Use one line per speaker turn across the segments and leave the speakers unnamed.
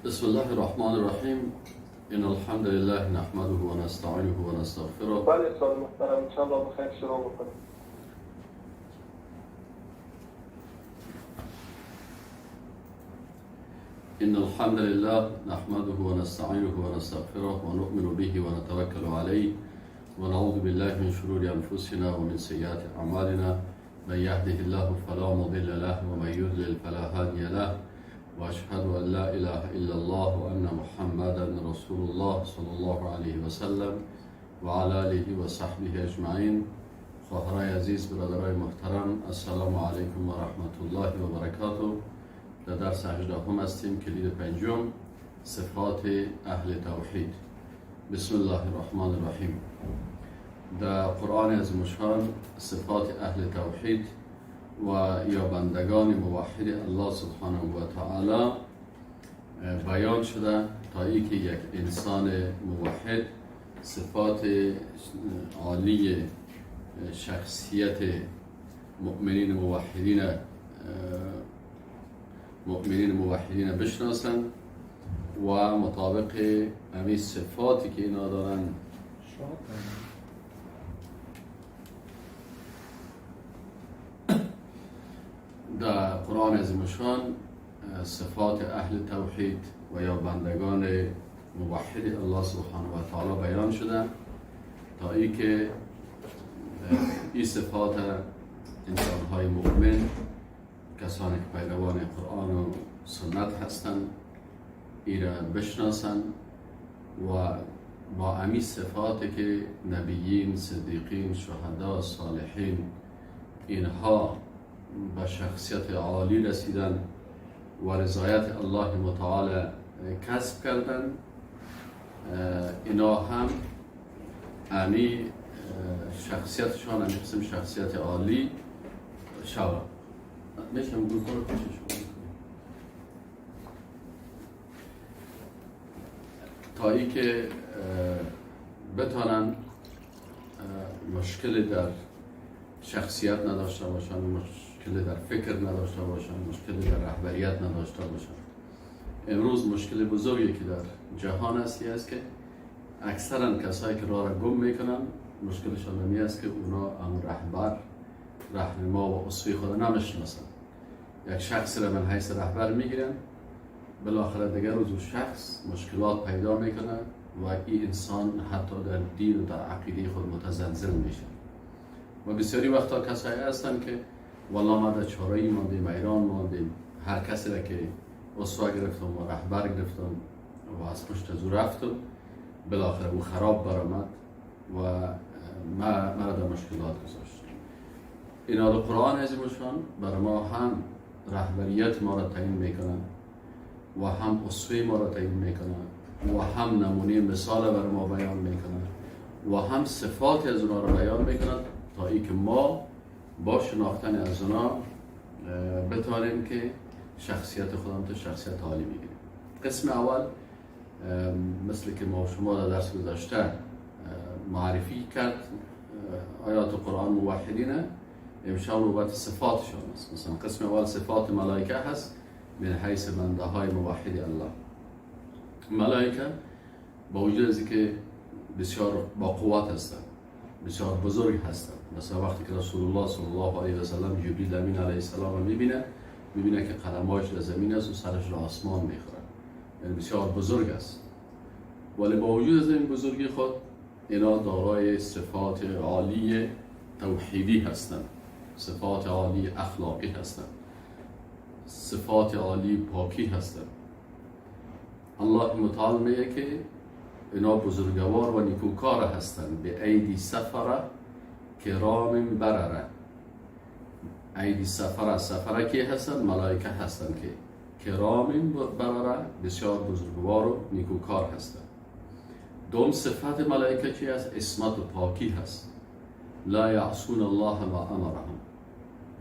بسم الله الرحمن الرحیم. ان الحمد لله نحمده و نستعینه و نستغفره.
بله استاد محترم، انشالله بخیر شروع بکنیم.
إن الحمد لله نحمده ونستعينه ونستغفره ونؤمن به ونتوكل عليه ونعوذ بالله من شرور أنفسنا ومن سيئات أعمالنا، من يهده الله فلا مضل له ومن يضلل فلا هادي له، وأشهد أن لا إله إلا الله وأن محمدا رسول الله صلى الله عليه وسلم وعلى آله وصحبه أجمعين. خواهرای عزیز، برادرای محترم، السلام علیکم و رحمت الله و برکاته. در درس 18 هستیم، کلید پنجم، صفات اهل توحید. بسم الله الرحمن الرحیم. در قرآن عظیم صفات اهل توحید و یا بندگان موحد الله سبحانه و تعالی بیان شده تا اینکه یک انسان موحد صفات عالی شخصیت مؤمنین موحدین بشناسن و مطابق همین صفاتی که اینا دارن در قرآن عظیمشان صفات اهل توحید و یا بندگان موحد الله سبحانه و تعالی بیان شده تا اینکه این صفات انسانهای مؤمن، کسانی که پیروان قرآن و سنت هستند، ای را بشناسند و با امی صفاتی که نبیین، صدیقین، شهدا، صالحین اینها به شخصیت عالی رسیدن و رضایت الله متعال کسب کردن، اینا هم امی شخصیتشان، امی قسم شخصیت عالی شود. میشم گروه رو پیشش تا ای که بتانن مشکل در شخصیت نداشته باشن، مشکل در فکر نداشته باشن، مشکل در رهبریت نداشته باشن. امروز مشکل بزرگی که در جهان هستی است که اکثرا کسایی که راه را گم میکنن مشکلشان همی است که اونا هم رهبر، رهنما و اسوه خود نمیشناسن. یک شخص را من حیث رهبر میگیرن، بالاخره دیگر روز شخص مشکلات پیدا میکنه و این انسان حتی در دین و در عقیده خود متزلزل میشه. و بسیاری وقتا کسایی هستن که والا ما در چاره‌ای ماندیم، ایران ماندیم، هر کسی را که اسوه گرفتم و رهبر گرفتم و از پشت از او رفتم، بالاخره او خراب برآمد و مرا در مشکلات گذاشت. اینا در قرآن عظیمشان برای ما هم رهبریت ما را تعیین میکنن و هم اسوه ما را تعیین میکنن و هم نمونه مثال بر ما بیان میکنن و هم صفات از اونا را بیان میکنن تا ای که ما با شناختن از اونا بتانیم که شخصیت خودم تا شخصیت عالی بگیریم. قسم اول مثل که ما شما در درس گذشته معرفی کرد آیات قرآن موحدینه، امشب نوبت صفاتشان است. مثلا قسم اول صفات ملائکه هست من حیث بنده های موحد الله. ملائکه با وجود از اینکه بسیار با قوت هستند، بسیار بزرگ هستند، مثلا وقتی که رسول الله صلی الله علیه و سلم جبریل امین علیه السلام میبینه، میبینه که قدمهاش در زمین است و سرش را آسمان میخوره، یعنی بسیار بزرگ است. ولی با وجود از این بزرگی خود اینا دارای صفات عالی توحیدی هستند، صفات عالی اخلاقی هستند، صفات عالی پاکی هستند. الله متعال میگه که اینا بزرگوار و نیکوکار هستند. به ایدی سفره کرام برره. ایدی سفره، سفره کی هستند؟ ملائکه هستند که کرام برره، بسیار بزرگوار و نیکوکار هستند. دوم صفت ملائکه چی است؟ عصمت و پاکی هست. لا یعصون الله ما امرهم.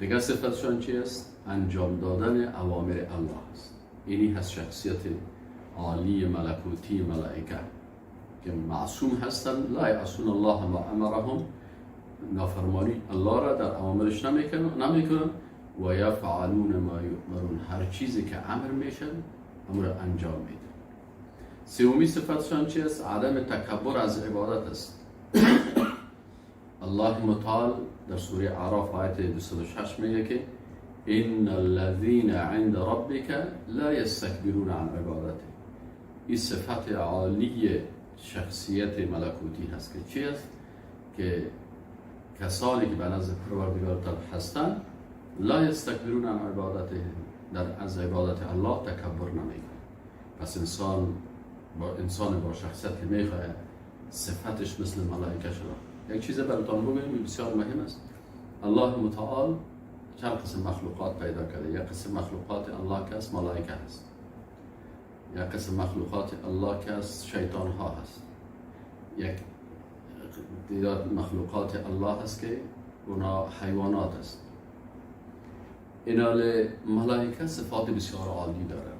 دیگه صفتشان چی است؟ انجام دادن اوامر الله است. اینی هست شخصیت عالی ملکوتی ملائکه که معصوم هستند. لا یعصون الله ما امرهم، نافرمانی الله را در اوامرش نمیکنن و یفعلون ما یؤمرون، هر چیزی که امر میشن امر انجام میدن. سومی صفتشان چی است؟ عدم تکبر از عبادت است. الله متعال در سوره اعراف آیت 206 میگه که ان الذين عند ربك لا يستكبرون عن عبادته. این صفت عالی شخصیت ملکوتی هست که چی است؟ که کسانی که به نزد پروردگار هستند لا یستکبرون عن عبادته، در از عبادت الله تکبر نمیکنه. پس انسان با شخصیت که میخواد صفتش مثل ملائکه شده. یک چیز براتون بگم بسیار مهم است. الله متعال چند قسم مخلوقات پیدا کرده. یک قسم مخلوقات الله که است ملائکه هست، یک قسم مخلوقات الله که است شیطان ها هست، یک تعداد مخلوقات الله هست که اونا حیوانات است. اینال ملائکه صفات بسیار عالی داره،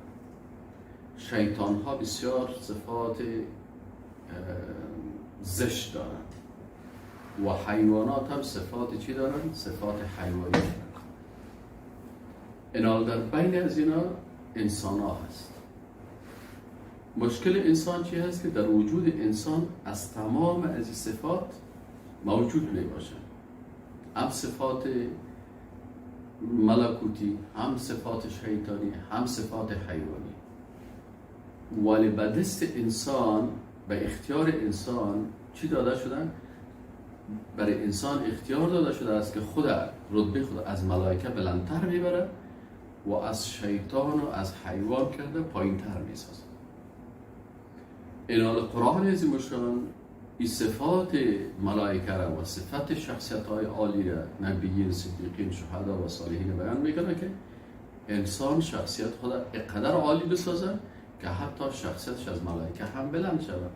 شیطان ها بسیار صفات زشت دارن و حیوانات هم صفات چی دارن؟ صفات حیوانی دارن. اینال در بین از اینا انسان ها هست. مشکل انسان چی هست؟ که در وجود انسان از تمام از این صفات موجود می باشن، هم صفات ملکوتی، هم صفات شیطانی، هم صفات حیوانی. ولی به دست انسان، به اختیار انسان چی داده شدن؟ برای انسان اختیار داده شده است که خود رتبه خود از ملائکه بلندتر میبره و از شیطان و از حیوان کرده پایینتر میسازه. اینال قرآن از مشان این صفات ملائکه را و صفت شخصیت های عالی را، نبیین، صدیقین، شهدا و صالحین بیان میکنه که انسان شخصیت خود اقدر عالی بسازه که حتی شخصیتش از ملائکه هم بلند شود.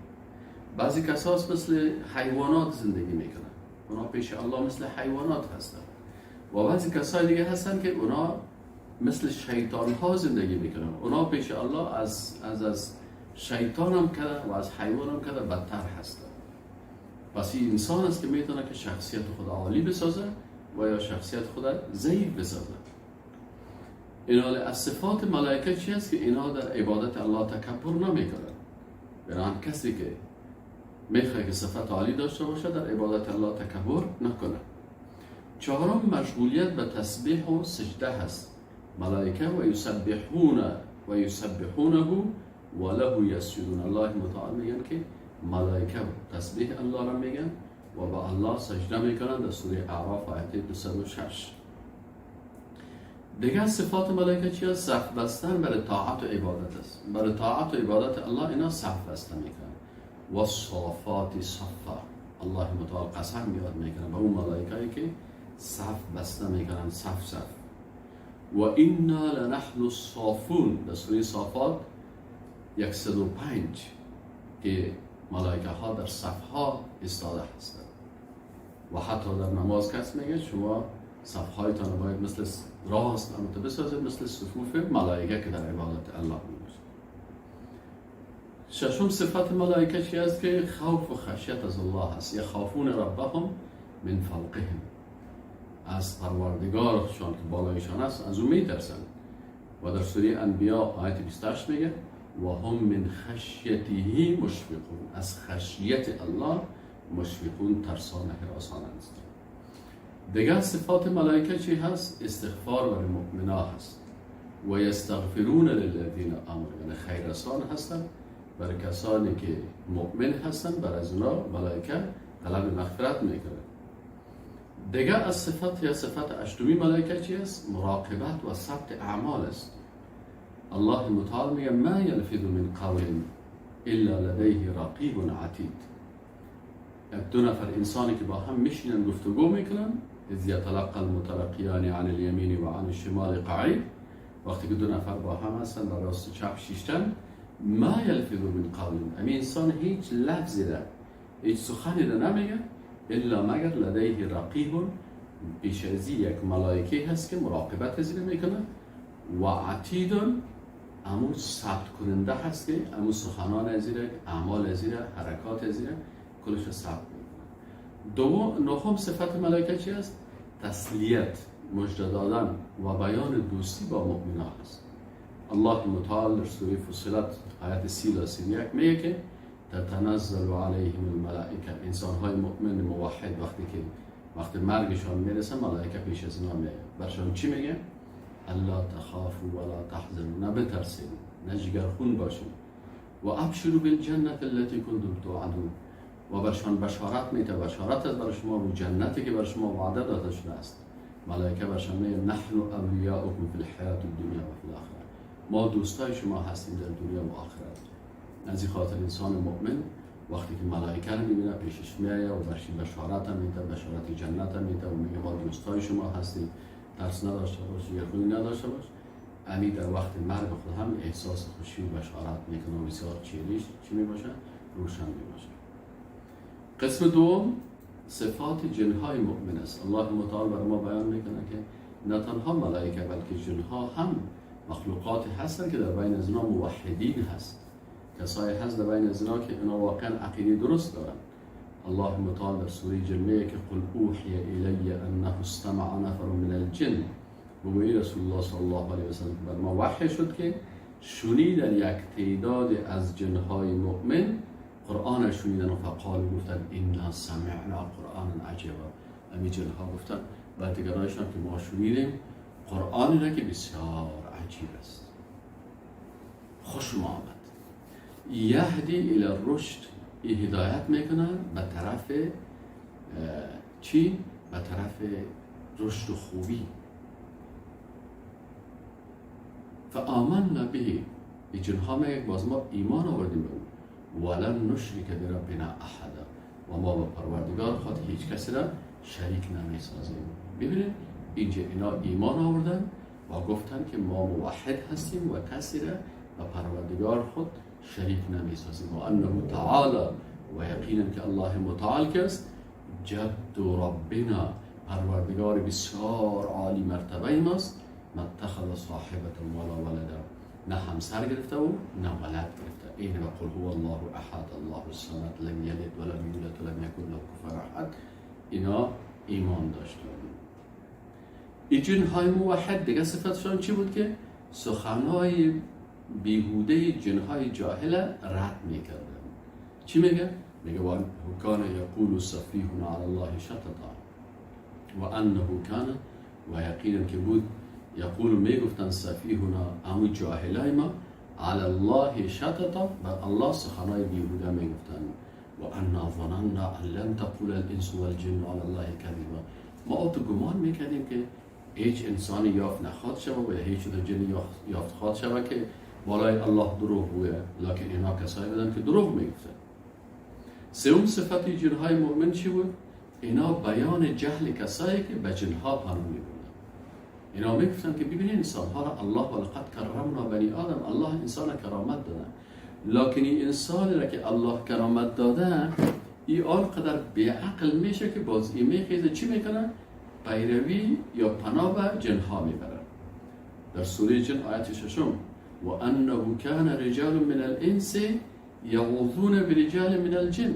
بعضی کساس مثل حیوانات زندگی میکنن، اونا پیش الله مثل حیوانات هستن، و بعضی کسای دیگه هستن که اونا مثل شیطان ها زندگی میکنن، اونا پیش الله از شیطان هم کرده و از حیوان هم کرده بدتر هستن. پس این انسان است که میتونه که شخصیت خود عالی بسازه و یا شخصیت خود ضعیف بسازه. اینا از صفات ملائکه چی است؟ که اینا در عبادت الله تکبر نمیکنن. بنابراین کسی که میخواد که صفت عالی داشته باشه در عبادت الله تکبر نکنه. چهارم، مشغولیت به تسبیح و سجده هست. ملائکه و یسبحونه و له یسجدون. الله متعال میگن که ملائکه تسبیح الله را میگن و به الله سجده میکنن در سوره اعراف آیت 206. دیگه صفات ملائکه چی است؟ صف بستن برای طاعت و عبادت است. برای طاعت و عبادت الله اینا صف بسته میکنن. و صافات صفا، الله متعال قسم یاد میکنه به اون ملائکه‌ای که صف بسته میکنن، صف صف. و انا لنحن الصافون در سوره صافات 105 که ملائکه ها در صف ها ایستاده هستند و حتی در نماز کس میگه شما صف هایتان باید مثل راست بسازید، مثل صفوف ملائکه که در عبادت الله میباشد. ششم صفت ملائکه چی است؟ که خوف و خشیت از الله است. یخافون ربهم من فوقهم، از پروردگارشان که بالایشان است از او میترسند. و در سوره انبیا آیت 28 میگه و هم من خشیته مشفقون، از خشیت الله مشفقون، ترسان هراسان هستند. دیگر صفات ملائکه چی هست؟ استغفار برای مؤمنا هست. و یستغفرون للذین آمنوا، یعنی خیرسان هستند برای کسانی که مؤمن هستند، برای از اونا ملائکه طلب مغفرت میکنه. دیگر از صفت یا صفت هشتمی ملائکه چی است؟ مراقبت و ثبت اعمال است. الله متعال میگه ما یلفظ من قول الا لدیه رقیب عتید. دو نفر انسانی که با هم میشینن گفتگو میکنن، اذ یتلقى المتلقیان عن الیمین و عن الشمال قعید، وقتی که دو نفر با هم هستن و راست و چپ شیشتن، ما یلفظ من قول، امی انسان هیچ لفظی را، هیچ سخنی را نمیگه الا مگر لدیه رقیب، پیش از یک ملائکه هست که مراقبت از این میکنه و عتید، امو ثبت کننده هست که امو سخنان از این، اعمال از این، حرکات از این کلش ثبت میکنه. نهم صفت ملائکه چی است؟ تسلیت، مژده دادن و بیان دوستی با مؤمنان است. الله متعال در سوره فصلت آیت 30 تا 31 میگه که تتنزل علیهم الملائکه، انسان های مؤمن موحد وقتی که وقت مرگشان میرسه ملائکه پیش از اینا میاد، برشان چی میگه؟ الا تخافوا ولا تحزنوا، نه بترسید نه جگرخون باشید، و ابشروا بالجنة التي کنتم توعدون، و برشان بشارت میده، بشارت از بر شما و جنتی که بر شما وعده داده شده است. ملائکه برشان میگه نحن اولیاؤکم فی الحیات الدنیا و فی الاخره، ما دوستای شما هستیم در دنیا و آخرت. از این خاطر انسان مؤمن وقتی که ملائکه رو میبینه پیشش میایه و برش بشارت هم میده، بشارت جنت هم میده و میگه ما دوستای شما هستیم، ترس نداشته باش، جگرخونی نداشته باش. امی در وقت مرگ خود هم احساس خوشی و بشارت میکنه و بسیار چهرهش چی میباشه؟ روشن میباشه. قسم دوم صفات جنهای مؤمن است. الله متعال بر ما بیان میکنه که نه تنها ملائکه بلکه جنها هم مخلوقات هستند که در بین از اینا موحدین هست، کسایی هست در بین از اینا که اینا واقعا عقیده درست دارن. الله متعال در سوره جن میگه که قل اوحی الی انه استمع نفر من الجن، بگویی رسول الله صلی الله علیه و سلم بر ما وحی شد که شنیدن یک تعداد از جنهای مؤمن قرآن شنیدن و فقال گفتن انا سمعنا قرآنا عجبا. امی جنها گفتن و دیگرایشان که ما شنیدیم قرآنی را که بسیار عجیب است، خوش ما آمد. یهدی الی الرشد، این هدایت میکنه به طرف چی؟ به طرف رشد و خوبی. فآمنا به، این جنها میگه باز ما ایمان آوردیم به او، ولن نشرک بربنا احدا، و ما با پروردگار خود هیچ کسی را شریک نمیسازیم. ببینید اینجا اینا ایمان آوردن و گفتن که ما موحد هستیم و کسی را به پروردگار خود شریک نمیسازیم. و انه تعالی، و یقینا که الله متعال که است جد ربنا، پروردگار بسیار عالی مرتبه ماست، ما اتخذ صاحبة ولا ولدا، نه همسر گرفته و نه ولد گرفته. این و قل هو الله احد الله الصمد لم یلد ولم یولد ولم یکن له کفوا احد. اینا ایمان داشتن. این جنهای موحد دیگه صفتشان چی بود؟ که سخنهای بیهوده جنهای جاهل رد میکردن. چی میگه؟ میگه و کان یقول سفیهنا علی الله شططا و انه کان، و یقینا که بود یقول میگفتن سفیهنا، امو جاهلای ما، علی الله شططا، و الله سخنای بیهوده میگفتن. و انا ظننا ان لن تقول الانس والجن علی الله کذبا، ما تو گمان میکردیم که هیچ انسانی یافت نخواد شود و هیچ جن یافت خواد شود که بالای الله دروغ گوید، لکن اینا کسایی بودن که دروغ میگفتن. سوم صفت جنهای مؤمن چی بود؟ اینا بیان جهل کسایی که به جنها پناه میبردن. اینا میگفتن که ببینید انسانها را الله ولقد کرمنا بنی آدم، الله انسان کرامت داده، لکن این انسانی را که الله کرامت داده ای آنقدر بیعقل میشه که باز این میخیزه چی میکنه؟ پیروی یا پناه به جنها میبره. در سوره جن آیت ششم و انه کان رجال من الانس یعوذون برجال من الجن،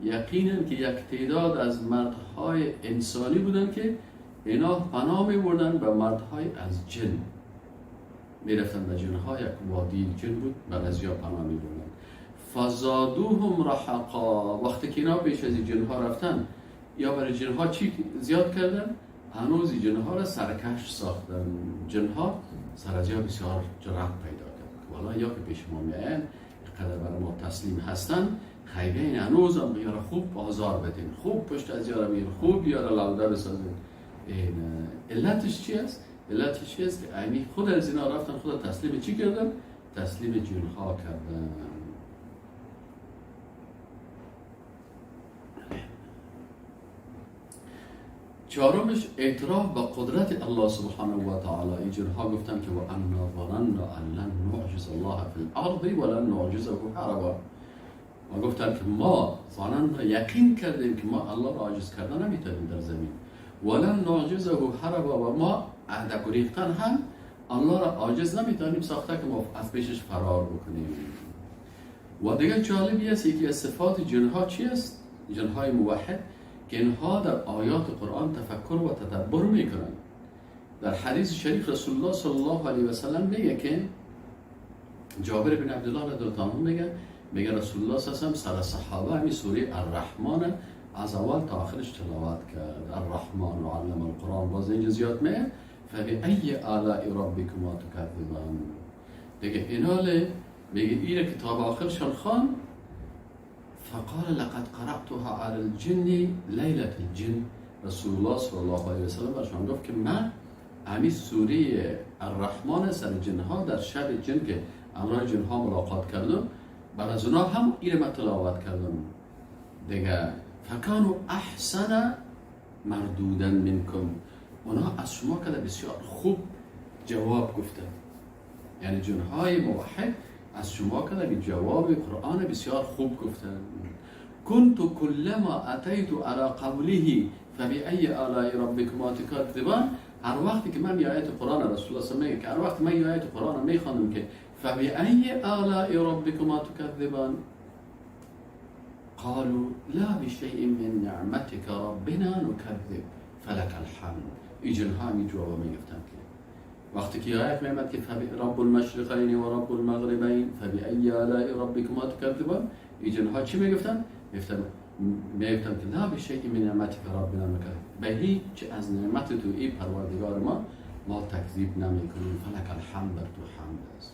یقینا که یک تعداد از مردهای انسانی بودن که اینا پناه میبردن به مردهای از جن، میرفتن به جنها، یک وادی جن بود بر از یا پناه میبردن. فزادوهم رحقا، وقتی که اینا پیش از جنها رفتن یا برای جنها چی زیاد کردن؟ هنوز جنها را سرکش ساختن. جنها سر بسیار جرأت پیدا کرد، والا یا که پیش ما میاین قدر برای ما تسلیم هستن، خیلی این هنوز هم یارا خوب آزار بدین، خوب پشت از یارا بگیرین، خوب یارا لوده بسازین. این علتش چی است؟ علتش چی است که امی خود از اینا رفتن خود تسلیم چی کردن؟ تسلیم جنها کردن. چهارمش اعتراف به قدرت الله سبحانه و تعالی. این جنها گفتن که و انا ظننا ان لن نعجز الله فی الارض ولن نعجزه هربا، و گفتن که ما ظننا یقین کردیم که ما الله را عاجز کردن نمیتونیم در زمین، ولن نعجزه هربا، و ما عهد گریختن هم الله را عاجز نمیتونیم ساخته که ما از پیشش فرار بکنیم. و دیگه جالبی است یکی از صفات جنها چی است؟ جنهای موحد که اینها در آیات قرآن تفکر و تدبر میکنند. در حدیث شریف رسول الله صلی الله علیه و سلم میگه که جابر بن عبدالله رضی الله عنه میگه رسول الله صلی الله علیه و سر صحابه همین سوره الرحمن از اول تا آخرش تلاوت کرد. الرحمن و علم القرآن، باز اینجا زیاد میه فبأی آلاء ربکما تکذبان. دیگه ایناله میگه اینه که تا آخرشان خوان، فقال لقد قرأتها على الجن لیلة الجن. رسول الله صلی الله علیه و سلم برشان گفت که من همین سوره الرحمن سر جنها در شب جن که امرای جنها ملاقات کردم، بعد از اونا هم اینه من تلاوت کردم دیگه. فکانوا احسن مردودا منکم، اونا از شما که بسیار خوب جواب گفتن، یعنی جنهای موحد از شما که جواب قرآن بسیار خوب گفتن. كنت كلما اتیت على قوله فبأي آلاء ربكما تكذبان. هر وقتی که من آیت قرآن، رسول الله صلی الله علیه و که هر وقت من آیت قرآن میخواندم که فبأي آلاء ربكما تكذبان قالوا لا بشيء من نعمتك ربنا نكذب فلك الحمد. این جنها همی جواب میگفتن که وقتی که آیت میامد که رب المشرقین و رب المغربین فبأي آلاء ربكما تكذبان، این جنها چی میگفتن؟ میگفتن که لا بشیء من نعمتك ربنا نکذب، به هیچ از نعمت تو ای پروردگار ما تکذیب نمیکنیم، فلک الحمد، بر تو حمد است.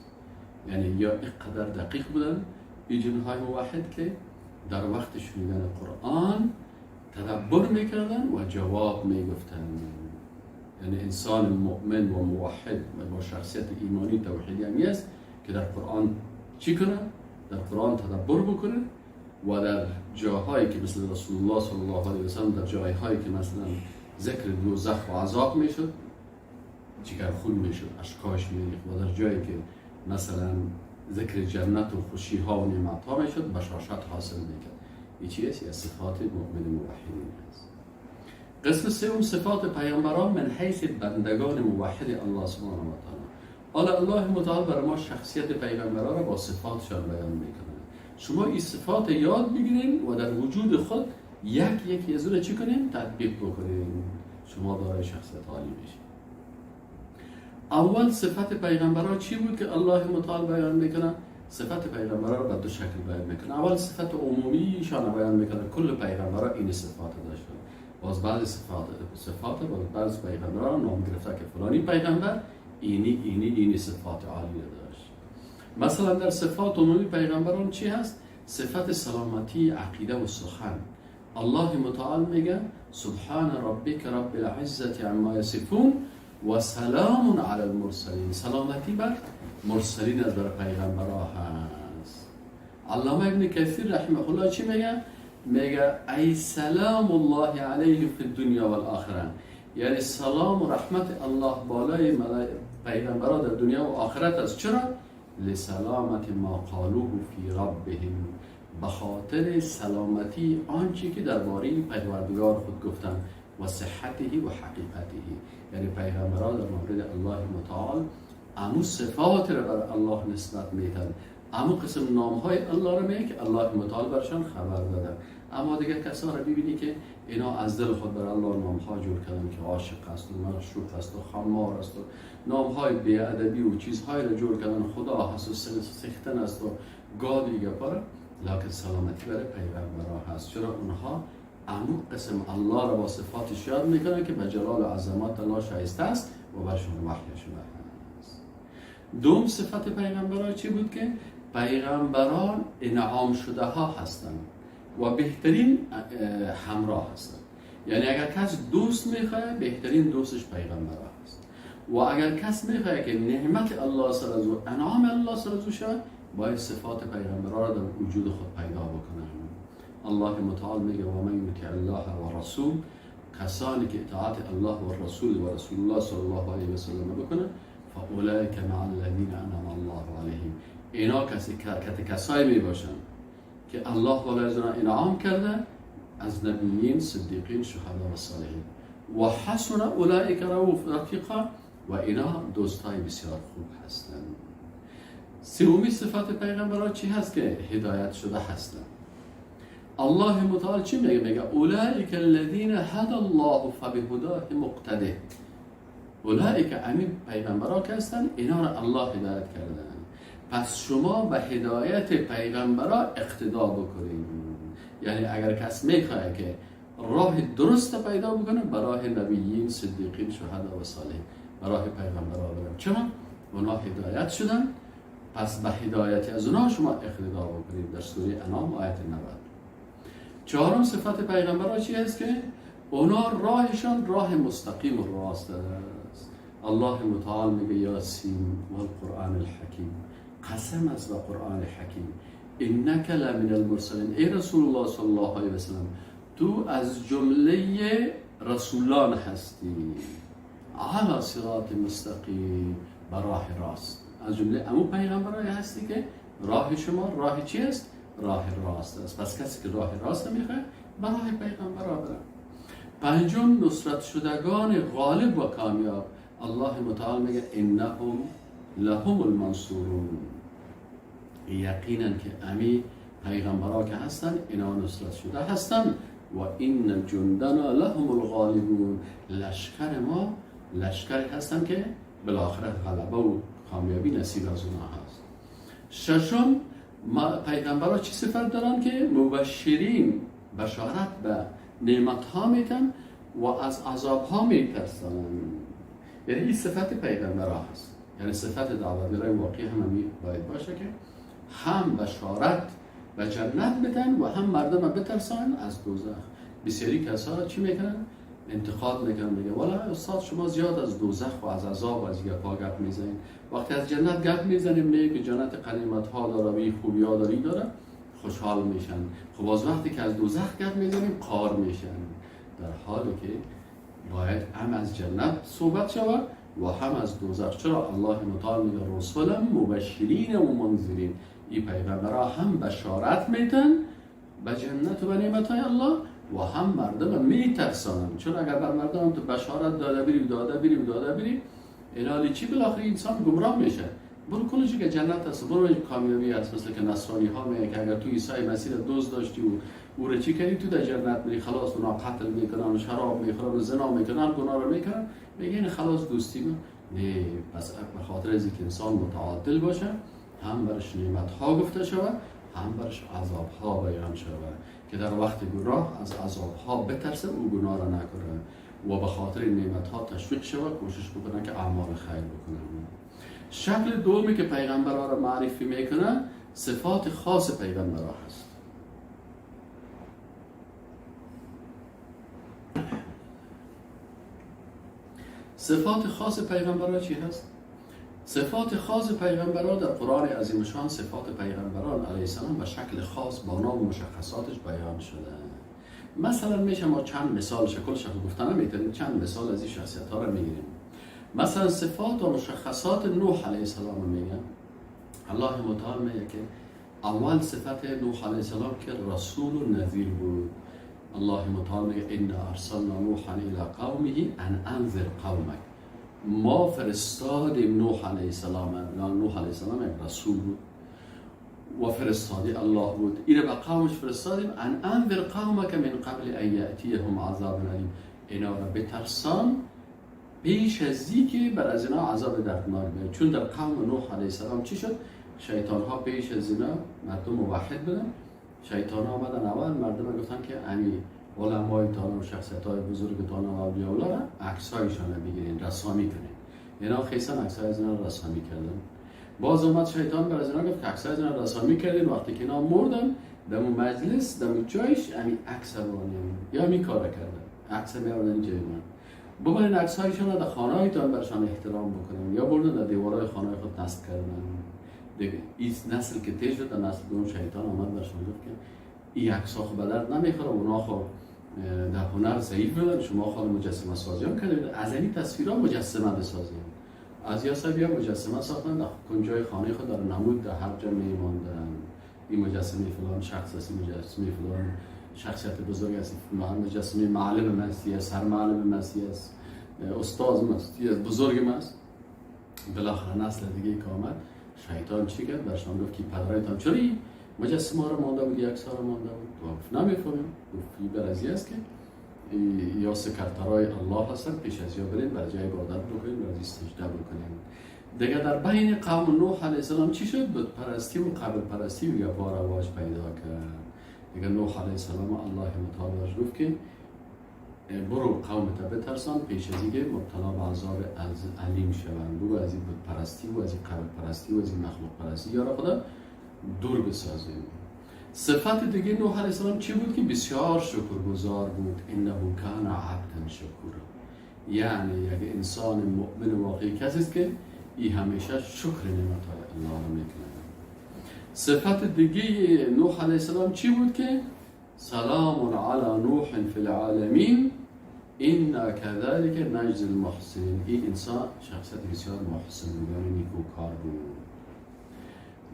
یعنی یا اینقدر دقیق بودن این جنهای موحد که در وقت شنیدن قرآن تدبر میکردن و جواب میگفتن. یعنی انسان مؤمن و موحد و با شخصیت ایمانی توحیدی همی است که در قرآن چی کنه؟ در قرآن تدبر بکنه و در جاهایی که مثل رسول الله صلی الله علیه و سلم در جایهایی که مثلا ذکر دوزخ و عذاب میشد جگر خون میشد، اشکاش میریخت، و در جایی که مثلا ذکر جنت و خوشی ها و نعمت ها میشد بشاشت حاصل میکرد. این چی است؟ صفات مؤمن موحدین است. قسم سوم صفات پیامبران من حیث بندگان موحد الله سبحانه و تعالی. حالا الله متعال بر ما شخصیت پیغمبران را با صفاتشان بیان میکنه. شما این صفات یاد بگیرین و در وجود خود یک یک از اون چی کنین؟ تطبیق بکنین، شما دارای شخصیت عالی میشین. اول صفت پیغمبران چی بود که الله متعال بیان میکنه؟ صفت پیغمبران را به دو شکل بیان میکنه. اول صفت عمومیشان بیان میکنه، کل پیغمبران این صفات داشتن. باز بعضی صفات باز بعضی پیغمبران نام گرفته که فلانی پیغمبر اینی اینی اینی صفات عالی داشت. مثلا در صفات عمومی پیغمبران چی هست؟ صفت سلامتی عقیده و سخن. الله متعال میگه سبحان ربک رب العزة عما یصفون و سلام علی المرسلین. سلامتی بر مرسلین از بر پیغمبران هست. علامه ابن کثیر رحمه الله چی میگه؟ میگه ای سلام الله علیه فی الدنیا والآخره، یعنی سلام و رحمت الله بالای پیغمبران در دنیا و آخرت است. چرا؟ لسلامت ما قالوه فی ربهم، به خاطر سلامتی آنچه که درباره پروردگار خود گفتن و صحته و حقیقته. یعنی پیغمبران در مورد الله متعال امو صفات را بر الله نسبت میتن، امو قسم نام های الله را میگه که الله متعال برشان خبر داده. اما دیگه کسا را ببینی که اینا از دل خود بر الله نام ها جور کردن که عاشق است و معشوق است و خمار است و نام های بی‌ادبی و چیزهای را جور کردن، خدا هست و سختن است و گاد دیگه پاره. لکن سلامتی برای پیغمبران هست. چرا؟ اونها امو قسم الله را با صفاتش یاد میکنه که به جلال و عظمت الله شایسته است و برشون وحی شده است. دوم صفت پیغمبران چی بود؟ که پیغمبران انعام شده ها هستند و بهترین همراه هستند. یعنی اگر کس دوست میخواه بهترین دوستش پیغمبران هست، و اگر کس میخواه که نعمت الله سر از او، انعام الله سر از او شود، باید صفات پیغمبران را در وجود خود پیدا بکنه. الله متعال میگه و من یطع الله و رسول، کسانی که اطاعت الله و رسول و رسول الله صلی الله علیه و سلم بکنه، فاولئک مع الذین انعم الله علیهم، اینا کسایی می باشن که الله بالای از اونها انعام کرده، از نبیین، صدیقین، شهدا و صالحین. و حسن اولئک رفیقا، و اینا دوستای بسیار خوب هستند. سومی صفت پیغمبران چی هست؟ که هدایت شده هستند. الله متعال چی میگه؟ میگه اولئک الذین هدى الله فبهداه مقتده. اولئک امین پیغمبران که هستند، اینا را الله هدایت کردن. پس شما به هدایت پیغمبرا اقتدا بکنید. یعنی اگر کس میخواد که راه درست پیدا بکنه، براه نبیین، صدیقین، شهدا و صالحین، براه پیغمبرا برن. چرا؟ اونا هدایت شدن، پس به هدایت از اونا شما اقتدا بکنید. در سوره انعام آیت 90. چهارم صفت پیغمبرا چی است؟ که اونا راهشان راه مستقیم و راست است. الله متعال میگه یاسین و القرآن الحکیم، قسم است به قرآن حکیم، انک لمن المرسلین، ای رسول الله صلی الله علیه و سلم تو از جمله رسولان هستی، علی صراط مستقیم، به راه راست. از جمله امو پیغمبرای هستی که راه شما راه چی است؟ راه راست است. پس کسی که راه راست میخواد به راه پیغمبرا بره. پنجم نصرت شدگان غالب و کامیاب. الله متعال میگه انهم لهم المنصورون، یقینا که امی پیغمبرا که هستن اینا نصرت شده هستن. و این جندنا لهم الغالبون، لشکر ما لشکری هستن که بالاخره غلبه و کامیابی نصیب از اونها هست. ششم پیغمبرا چی صفت دارن؟ که مبشرین، بشارت به نعمت ها میتن و از عذاب ها میترسن. یعنی این صفت پیغمبرا هست. یعنی صفت دعوتگرای واقعی هم باید باشه که هم بشارت به جنت بدن و هم مردم بترسن از دوزخ. بسیاری کسا چی میکنن؟ انتقاد میکنن، میگه والا استاد شما زیاد از دوزخ و از عذاب و از گپا گپ میزنین، وقتی از جنت گپ میزنیم میگه که جنت غنیمت ها داره و خوبی ها داره داره، خوشحال میشن. خب از وقتی که از دوزخ گپ میزنیم قار میشن، در حالی که باید هم از جنت صحبت شود و هم از دوزخ. چرا؟ الله متعال میگه رسول مبشرین و منذرین، این پیغمبرها هم بشارت میتن به جنت و به نعمت‌های الله و هم مردم میترسانن. چون اگر بر مردم تو بشارت داده بریم داده بریم داده بریم، اینالی چی بالاخره انسان گمراه میشه. برو کلش که جنت هست، برو کامیابی هست. مثل که نصرانی ها میگه که اگر تو عیسی مسیح دوست داشتی و او رو چی کردی تو در جنت میری، خلاص اونا قتل میکنن و شراب میخورن و زنا میکنن، گناه رو میکنن، میگه این خلاص دوستی من نه. پس به خاطر از اینکه انسان متعادل باشه، هم برش نعمت ها گفته شود، هم برش عذاب ها بیان شود که در وقت گناه از عذاب ها بترسه او گناه را نکنه و به خاطر نعمت ها تشویق شود، کوشش بکنه که اعمال خیر بکنه. شکل دومی که پیغمبرها را معرفی میکنه صفات خاص پیغمبرها هست. صفات خاص پیغمبرها چی هست؟ صفات خاص پیغمبران در قرآن عظیم شان، صفات پیغمبران علیه السلام به شکل خاص با نام و مشخصاتش بیان شده. مثلا میشه ما چند مثال شکل شکل گفتن نمیتونیم، چند مثال از این شخصیت ها رو میگیریم. مثلا صفات و مشخصات نوح علیه السلام رو میگن. الله متعال میگه که اول صفت نوح علیه السلام که رسول و نذیر بود. الله متعال میگه انا ارسلنا نوحا الی قومه ان انذر قومک، ما فرستادیم نوح علیه السلام. نوح علیه السلام یک رسول بود و فرستادی الله بود، ایره به قومش فرستادیم ان انذر قومک من قبل ان یأتیهم عذاب الیم، اینا را بترسان پیش از اینکه بر از اینا عذاب دردناک بیاد. چون در قوم نوح علیه السلام چی شد؟ شیطان ها پیش از اینا مردم موحد بودن، شیطان ها آمدن اول مردم گفتن که امی علمای تان و شخصیت های بزرگ تان و اولیاء الله را عکسایشان را بگیرین رسامی کنین. اینا خیسن عکسای از اینا رسامی کردن. باز اومد شیطان بر از اینا گفت که عکسای از اینا رسامی کردین، وقتی که اینا مردن دمو مجلس دمو جایش امی عکس بانیم یا می کار کردن، عکس می آوردن جای من ببرین عکسایشان را در خانه هایتان برشان احترام بکنین یا بردن در دیوارای خانه خود نصب کردن. دیگه این نسل که تیز شد، در نسل دوم شیطان آمد برشان گفت که این عکس‌ها خب به درد نمیخوره، اونا خب در هنر ضعیف بودن، شما خود مجسمه سازی هم کردید، از این تصویرها مجسمه بسازیم. از یا صاحب مجسمه ساختن در کنجای خانه خود در نمود در هر جا میماندن. این مجسمه فلان شخص است، مجسمه فلان شخصیت بزرگ است، مجسمه معلم مسیح است، سر معلم مسیح است، استاد مسیح است، بزرگ است. بالاخره نسل دیگه که آمد شیطان چی کرد؟ برشان گفت که پدرایتان چرا مجسمه را مانده بود، یک سال مانده بود؟ گفت نمیفهمیم. گفت بر از است که یا سکرترای الله هستن، پیش از یا برین بر جای عبادت بکنین، بر از سجده بکنین. دیگه در بین قوم نوح علیه السلام چی شد؟ بت پرستی و قبر پرستی و گپا رواج پیدا کرد. دیگه نوح علیه السلام الله متعال برش گفت که برو قوم تا بترسان پیش از اینکه مبتلا به عذاب علیم شوند. بگو از این بت پرستی و از این قبر پرستی و از این مخلوق پرستی یارا خدا دور بسازیم. صفت دیگه نوح علیه السلام چی بود؟ که بسیار شکرگزار بود. انه کان عبدا شکورا، یعنی یک انسان مؤمن واقعی کسی است که ای همیشه شکر نعمت های الله را میکنه. صفت دیگه نوح علیه السلام چی بود؟ که سلام علی نوح فی العالمین انا كذلك نجزی المحسنین. این انسان شخصیت بسیار محسن بود، یعنی نیکوکار بود.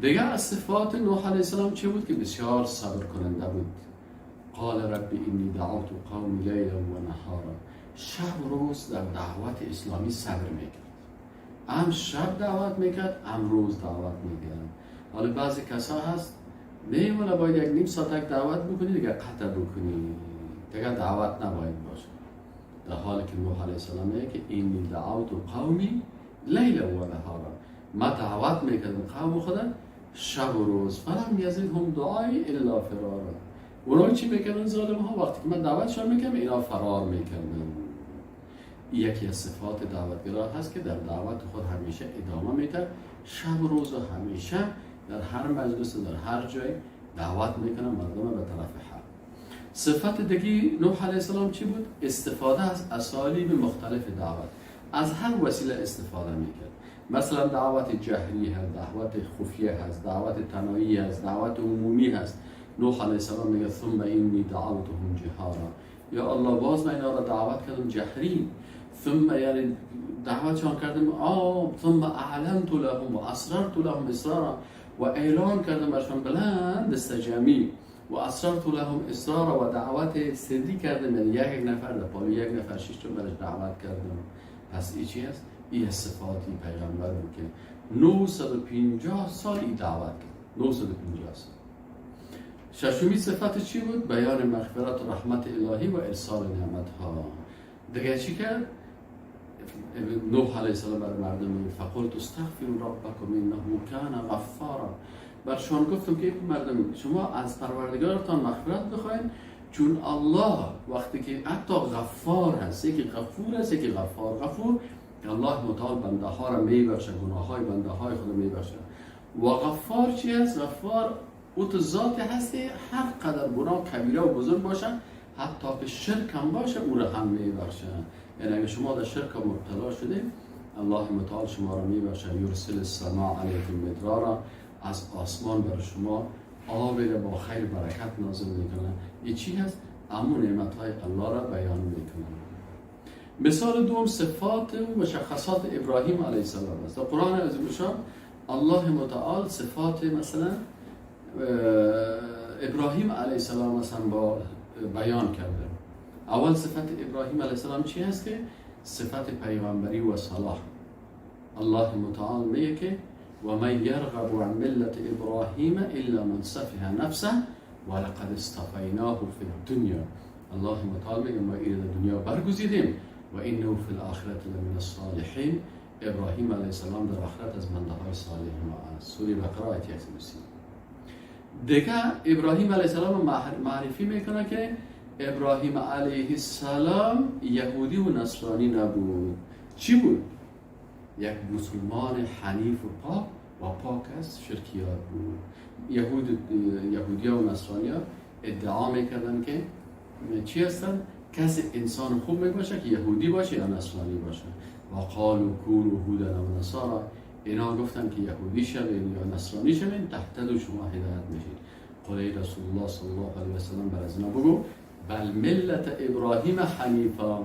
دیگه از صفات نوح علیه السلام چی بود؟ که بسیار صبر کننده بود. قال رب انی دعوت قومی لیلا و نهارا. شب روز در دعوت اسلامی صبر میکرد، هم شب دعوت میکرد هم روز دعوت میکرد. حالا بعضی کسا هست نه والا باید یک نیم ساعت دعوت بکنی دیگه قطع بکنی، دیگه دعوت نباید باشه. در حالی که نوح علیه السلام میگه که انی دعوت قومی لیلا و نهارا، ما دعوت میکردم قوم خدا شب و روز، فلم یزدهم دعایی الا فرارا. اونا چی میکردن ظالم ها؟ وقتی که من دعوتشان میکردم اینا فرار میکردن. یکی از صفات دعوتگرا هست که در دعوت خود همیشه ادامه میده، شب و روز و همیشه در هر مجلس و در هر جای دعوت میکنه مردم به طرف حق. صفت دیگه نوح علیه السلام چی بود؟ استفاده از اسالیب مختلف دعوت، از هر وسیله استفاده میکرد. مثلا دعوت جهری هست، دعوت خفیه هست، دعوت تنهایی هست، دعوت عمومی هست. نوح علیه السلام میگه ثم انی دعوتهم جهارا، یا الله باز من اینا را دعوت کردم جهری، ثم یعنی دعوتشان کردم عام، ثم اعلنت لهم و اسررت لهم اسرارا، و اعلان کردم برشان بلند دست جمعی، و اسررت لهم اسرارا، و دعوت سری کردم، یعنی یک نفر در پالوی یک نفر شش تا برش دعوت کردم. پس این چی هست؟ این صفاتی پیغمبر بود که 950 سال این دعوت کرد، 950 سال. ششمی صفت چی بود؟ بیان مغفرت و رحمت الهی و ارسال نعمت ها. دیگه چی کرد؟ نوح علیه السلام بر مردم فقلت استغفروا ربکم انه کان غفارا، برشان گفتم که مردم شما از پروردگارتان مغفرت بخواین، چون الله وقتی که حتی غفار هست، یکی غفور هست، یکی غفار. غفور الله متعال بنده ها را میبخشه، گناه های بنده های خود میبخشه. و غفار چی هست؟ غفار او تو ذات هستی هر قدر گناه کبیره و بزرگ باشه، حتی که شرک هم باشه او را هم میبخشه. یعنی اگه شما در شرک مبتلا شده، الله متعال شما را میبخشه. یرسل السماء علیکم مدرارا، از آسمان بر شما آب را با خیر برکت نازل میکنه. این چی هست؟ همون نعمت های الله را بیان میکنه. مثال دوم صفات و مشخصات ابراهیم علیه السلام است. در قرآن عظیم الشان الله متعال صفات مثلا ابراهیم علیه السلام مثلا با بیان کرده. اول صفت ابراهیم علیه السلام چی هست؟ که صفت پیغمبری و صلاح. الله متعال میگه که و من یرغب عن ملت ابراهیم الا من سفه نفسه ولقد اصطفیناه فی الدنیا. الله متعال میگه ما این دنیا برگزیدیم و انه فی الاخرة لمن الصالحین. ابراهیم علیه السلام در آخرت از بنده های صالح ما است. سوره بقره آیه 130. دیگه ابراهیم علیه السلام معرفی میکنه که ابراهیم علیه السلام یهودی و نصرانی نبود. چی بود؟ یک مسلمان حنیف و پاک و پاک از شرکیات بود. یهودی و نصرانی ها ادعا میکردن که چی هستن؟ کسی انسان خوب میباشه که یهودی باشه یا نصرانی باشه. و قالوا کونوا هودا و نصارا، اینا گفتن که یهودی شوین یا نصرانی شوین تهتدوا، شما هدایت میشید. قل ای رسول الله صلی الله علیه و سلم بر از اینا بگو بل ملت ابراهیم حنیفا،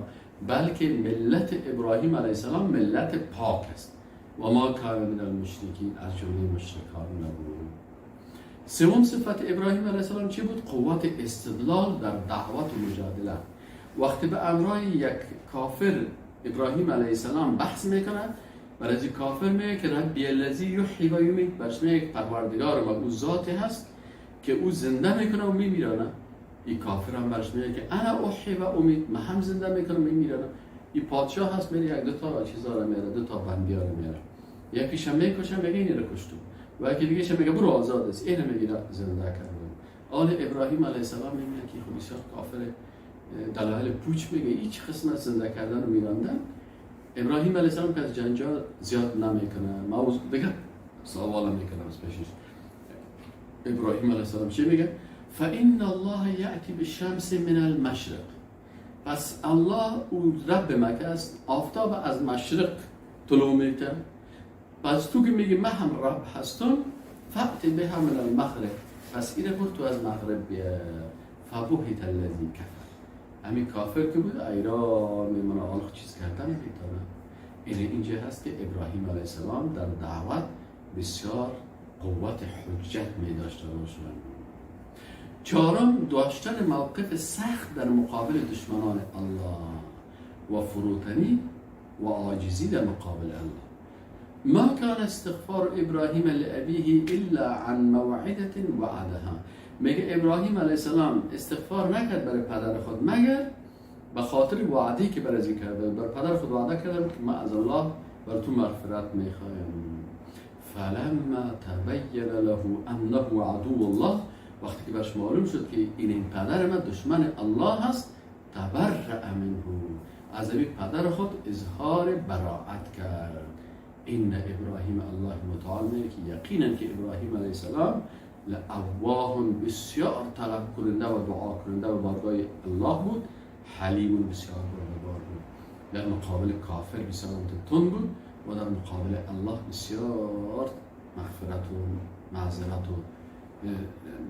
بلکه ملت ابراهیم علیه السلام ملت پاک است. و ما کان من المشرکین، از جمله مشرکان نبود. سوم صفت ابراهیم علیه السلام چی بود؟ قوت استدلال در دعوت و مجادله. وقتی به امرای یک کافر ابراهیم علیه السلام بحث میکنه، برای از کافر میگه که ربی الذی یحیی و یمیت، برش میگه پروردگار ما او ذاتی هست که او زنده میکنه و میمیرانه. این کافر هم برش میگه که انا احیی و امیت، من هم زنده میکنم میمیرانم. این پادشاه هست میره یک دو تا چیزا رو میاره، دو تا بندی رو میاره، یکیش هم میکشم میگه اینو رو کشتم و یکی دیگه میگه برو آزاد است، اینو میگه زنده کردم. آل ابراهیم علیه السلام میبینه که خب بسیار کافر، دلایل پوچ میگه، هیچ قسمت زنده کردن و میراندن. ابراهیم علیه السلام که از جنجال زیاد نمیکنه، موضوع دیگه سوال میکنه از پیشش. ابراهیم علیه السلام چی میگه؟ فإن الله یأتی بالشمس من المشرق. پس الله او رب مکه است، آفتاب از مشرق طلوع میکنه. پس تو که میگی من هم رب هستم، فأت بها من المغرب، پس اینه برو تو از مغرب بیا. فبهت الذی کفر. همین کافر که بود ایران میمونه آلخ چیز کردن نمیتونه. این اینجا هست که ابراهیم علیه السلام در دعوت بسیار قوت حجت می داشته باشد. چهارم، داشتن موقف سخت در مقابل دشمنان الله و فروتنی و عاجزی در مقابل الله. ما كان استغفار ابراهیم لأبیه الا عن موعدة وعدها. میگه ابراهیم علیه السلام استغفار نکرد برای پدر خود مگر به خاطر وعده‌ای که برای ازی کرده. بر پدر خود وعده کرده بود که من از الله بر تو مغفرت میخوایم. فلما تبین له انه عدو الله، وقتی که برش معلوم شد که این پدر من دشمن الله هست، تبرأ منه، از این پدر خود اظهار براعت کرد. این ابراهیم الله متعال میگه که یقینا که ابراهیم علیه السلام لأواه، بسیار طلب کننده و دعا کننده و بارگاه الله بود، حلیم بسیار بردبار بود، در مقابل کافر بسیار تند بود و در مقابل الله بسیار مغفرت و معذرت و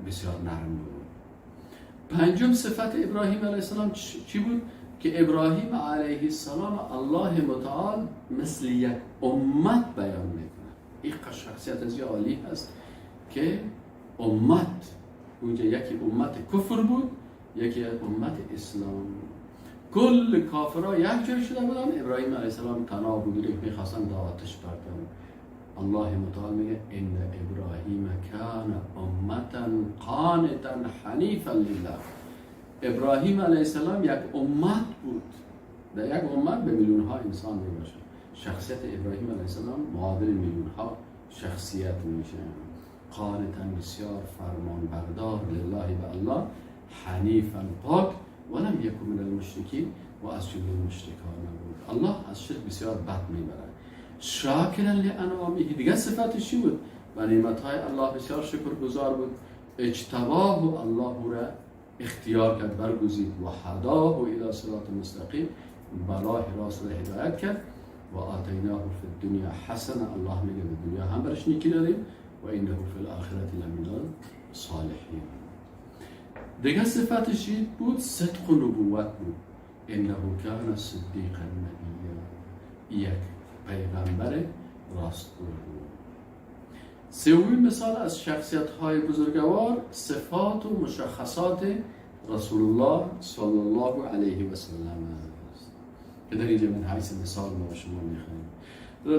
بسیار نرم بود. پنجم صفت ابراهیم علیه السلام چی بود؟ که ابراهیم علیه السلام الله متعال مثل یک امت بیان میکنه. این شخصیت از عالی هست که امت، اونجا یکی امت کفر بود، یکی امت اسلام. کل کافرها یک جای شده بودن، ابراهیم علیه السلام تنها بود که میخواستن دعوتش بردن. الله متعال میگه ان ابراهیم کان امتا قانتا حنیفا لله. ابراهیم علیه السلام یک امت بود، در یک امت به میلیون ها انسان میباشه. شخصیت ابراهیم علیه السلام معادل میلیون ها شخصیت میشه. قانتا بسیار فرمان بردار لله و الله، حنیفا پاک، ولم یکن من المشرکین، و از جمله مشرکان نبود. الله از شرک بسیار بد میبرد. شاکرا لانعامه، دیگه صفتش چی بود؟ و نعمتهای الله بسیار شکرگزار بود. اجتباه، الله را اختیار کرد، برگزید. و هداه الی صراط مستقیم، براه راست را هدایت کرد. و آتیناه فی الدنیا حسنه، الله میگه به دنیا هم برش نیکی دادیم. و انه فی الاخرة لمن الصالحین. دیگه صفتش بود صدق و نبوت بود. انه کان صدیقا نبیا، یک پیغمبر راستگو بود. سومین مثال از شخصیت های بزرگوار، صفات و مشخصات رسول الله صلی الله علیه و سلم است که در اینجا من حیث مثال ما شما میخوانیم.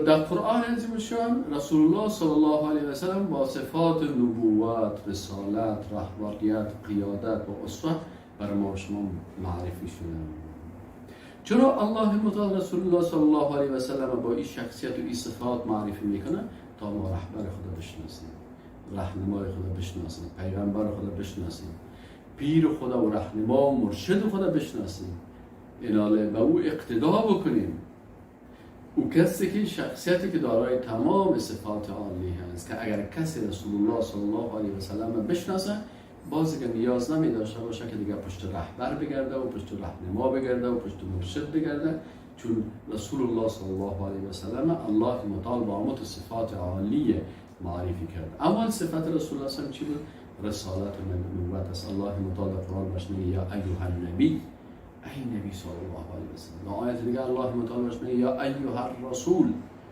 در قرآن عظیم الشان رسول الله صلی الله علیه و سلم با صفات نبوت، رسالت، رهبریت، قیادت و اسوه برای ما شما معرفی شده. چرا الله متعال رسول الله صلی الله علیه و سلم با این شخصیت و این صفات معرفی میکنه؟ تا ما رهبر خدا بشناسیم، رهنمای خدا بشناسیم، پیغمبر خدا بشناسیم، پیر خدا و رهنما و مرشد خدا بشناسیم، ایناله به او اقتدا بکنیم. او کسی که شخصیتی که دارای تمام صفات عالی هست که اگر کسی رسول الله صلی الله علیه و سلم بشناسه، باز دیگه نیاز نمی داشته باشه که دیگه پشت رهبر بگرده و پشت رهنما بگرده و پشت مرشد بگرده، چون رسول الله صلی الله علیه و سلم الله متعال با آمد صفات عالی معرفی کرد. اول صفت رسول الله صلی چی بود؟ رسالت و نبوت است. الله متعال در قرآن برش میگه یا ایها النبی، ای نبی صلی الله علیه و سلم. آیت دیگه الله متعال برش میگه یا ایها الرسول،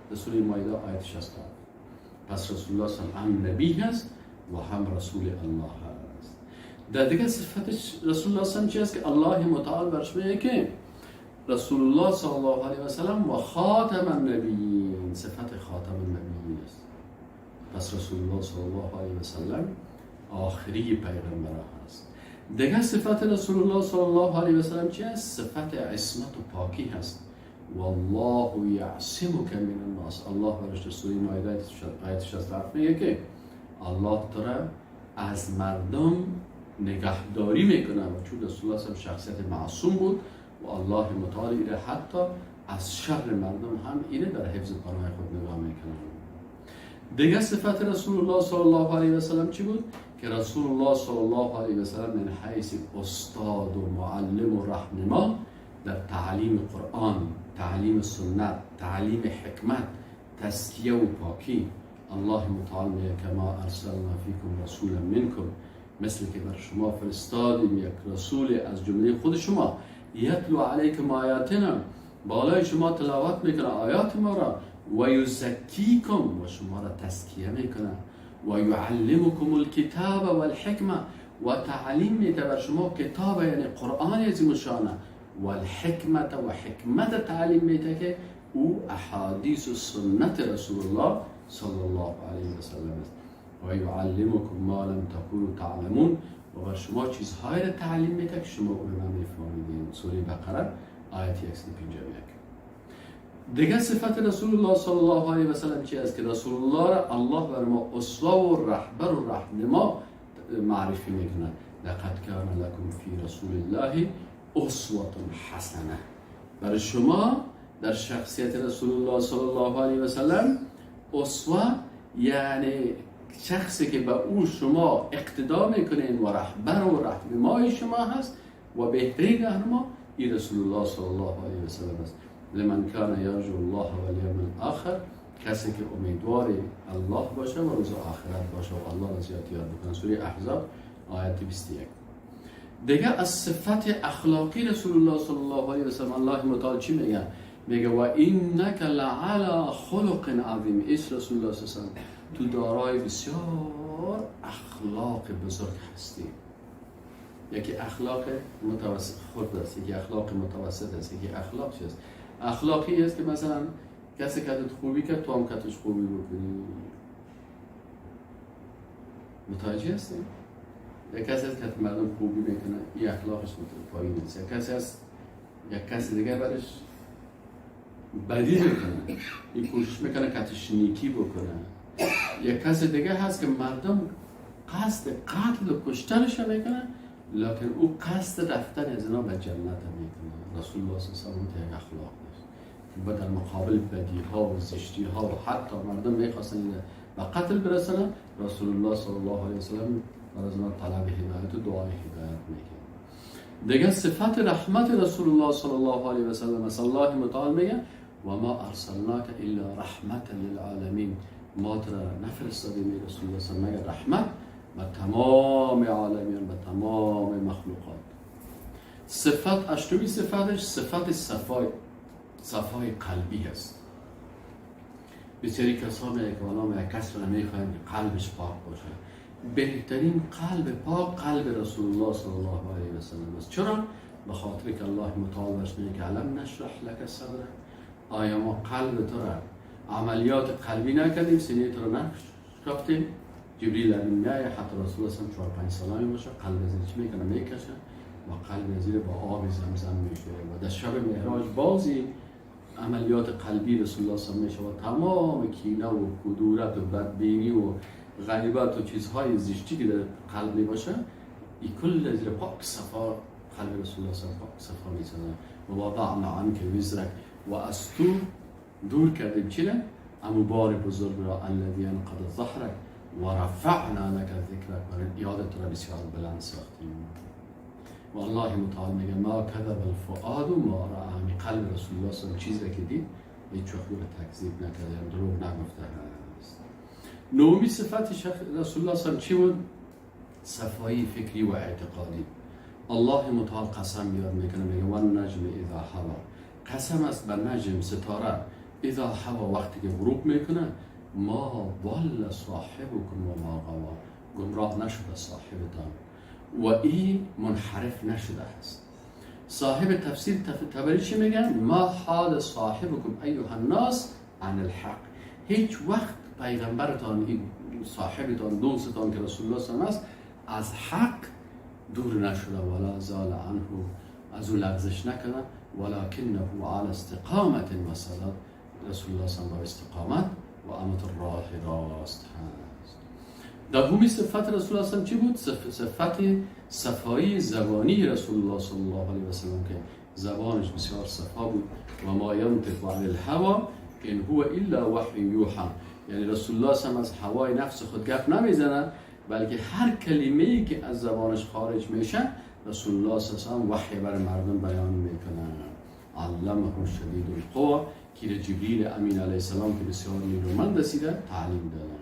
در سوره مائده آیت 67. پس رسول الله صلی الله علیه و هم نبی هست و هم رسول الله هست. در دیگه صفت رسول الله صلی چی است که الله متعال برش میگه که رسول الله صلی الله علیه و سلم و خاتم النبیین، صفت خاتم النبیین است. پس رسول الله صلی الله علیه و سلم آخری پیغمبر هست. دیگه صفت رسول الله صلی الله علیه و سلم چی است؟ صفت عصمت و پاکی هست. والله یعصمک من الناس. الله برش در سوره مائده آیت 67 میگه که الله تو را از مردم نگهداری میکنه. و چون رسول الله صلی شخصیت معصوم بود و الله متعال ایره حتی از شر مردم هم اینه در حفظ پناه خود نگاه میکنه. دیگه صفت رسول الله صلی الله علیه و سلم چی بود؟ که رسول الله صلی الله علیه و سلم من حیث استاد و معلم و راهنما در تعلیم قرآن، تعلیم سنت، تعلیم حکمت، تزکیه و پاکی. الله متعال میگه کما ارسلنا فیکم رسولا منکم، مثل که بر شما فرستادیم یک رسول از جمله خود شما، یتلو علیکم آیاتنا، بالای شما تلاوت میکنه آیات ما را، و یزکیکم، و شما را تزکیه میکنه، و یعلمکم الکتاب والحکمه، و تعلیم میده بر شما کتاب یعنی قرآن عظیم الشانه، و الحکمت و حکمت تعلیم میده که او احادیث و سنت رسول الله صلی الله علیه و سلم است. و یعلمکم ما لم تکونوا تعلمون، و بر شما چیزهایی را تعلیم میده که شما او را نمیفهمیدین. سوره بقره آیت 151. دیگه صفت رسول الله صلی الله علیه و سلم چی است؟ که رسول الله را الله بر ما اسوه و رهبر و راهنما معرفی میکنه. لقد کان لکم فی رسول الله اسوه حسنه. برای شما در شخصیت رسول الله صلی الله علیه و سلم اسوه یعنی شخصی که به او شما اقتدا میکنین و رهبر و راهنمای شما هست و بهترین راهنما ای رسول الله صلی الله علیه و سلم است. لمن کان یرجو الله والیوم الاخر، کسی که امیدوار الله باشه و روز آخرت باشه و الله را زیاد یاد بکنه. سوره احزاب آیت 21. دیگه از صفت اخلاقی رسول الله صلی الله علیه و سلم الله متعال چی میگه؟ میگه و انک لعلی خلق عظیم. ایس رسول الله صلی الله علیه و سلم تو دارای بسیار اخلاق بزرگ هستی. یکی اخلاق متوسط خود است، یکی اخلاق متوسط است، یکی اخلاق چیست؟ اخلاقی است که مثلا کسی که خوبی کرد تو هم کتش خوبی بکنی. متوجه هستی؟ یک کسی هست که مردم خوبی میکنه، این اخلاقش پایین است. یک کسی هست یک کسی دیگه برش بدی میکنه، این کوشش میکنه کتش نیکی بکنه. یک کس دیگه هست که مردم قصد قتل و کشتنش میکنه، لکن او قصد رفتن از اینا به جنت میکنه. رسول الله صلی الله علیه و آله یک اخلاق داشت که در مقابل بدی ها و زشتی ها و حتی مردم میخواستن به قتل برسنن، رسول الله صلی الله علیه و سلم از اینا طلب هدایت و دعای هدایت میکنه. دیگه صفت رحمت رسول الله صلی الله علیه و سلم است. الله متعال میگه و ما ارسلناک الا رحمتا للعالمین، ما تو را نفرستادیم رسول الله صلی الله علیه و سلم رحمت به تمام عالمیان، به تمام مخلوقات. صفت اشتوی صفتش صفت صفای قلبی است. بسیاری کسا میگه که والا یک کس را نمیخوایم که قلبش پاک باشه. بهترین قلب پاک قلب رسول الله صلی الله علیه و سلم است. چرا؟ به خاطر که الله متعال برش میگه که الم نشرح لک صدرک، آیا ما قلب تو را عملیات قلبی نکردیم، سینه تو را نشکافتیم؟ جبریل امین میایه حتی رسول الله 4-5 ساله میباشه، قلب از چی میکنه؟ میکشه و قلب از با آب زمزم میشه و در شب معراج بازی عملیات قلبی رسول الله صلی الله علیه و میشه و تمام کینه و کدورت و بدبینی و غیبت و چیزهای زشتی که در قلب میباشه ای کل زیر پاک صفا قلب رسول الله صلی الله پاک صفا میسازه. و وضعنا عنک وزرک، و از تو دور کردیم چی؟ امو بار بزرگ را، الذی انقض ظهرک و رفعنا لک ذکرک، و یادت را بسیار بلند ساختیم. و الله متعال میگه ما کذب الفؤاد ما رأى، قلب رسول الله صلی الله علیه و چیزی که دید هیچ وقت رو تکذیب نکرده، دروغ نگفته است. نهمی صفت رسول الله صلی الله علیه و چی بود؟ صفایی فکری و اعتقادی. الله متعال قسم یاد میکنه، میگه و النجم اذا هوا، قسم است به نجم ستاره، اذا هوا وقتی که غروب میکنه، ما ضل صاحبکم و ما غوا، گمراه نشده صاحبتان و این منحرف نشده است. صاحب تفسیر تبری چی میگن؟ ما حال صاحبکم ایها الناس عن الحق، هیچ وقت پیغمبرتان، این صاحبتان، دوستتان که رسول الله صلی الله علیه و است، از حق دور نشده، ولا زال عنه، از او لغزش نکنه، ولکنه علی استقامت و سداد. رسول الله صلی الله استقامت و امت راه راست هست. دومی صفت رسول الله صلی چی بود؟ صفت صفایی زبانی رسول الله صلی الله علیه و سلم که زبانش بسیار صفا بود. و ما ینطق عن الهوى ان هو الا وحی یوحى. یعنی رسول الله صلی از هوای نفس خود گپ نمیزنه، بلکه هر کلمه‌ای که از زبانش خارج میشه رسول الله صلی الله علیه و سلم وحی بر مردم بیان میکنه. علمه شدید القوى که جبریل امین علیه السلام که بسیار نیرومند رسیده تعلیم دادن.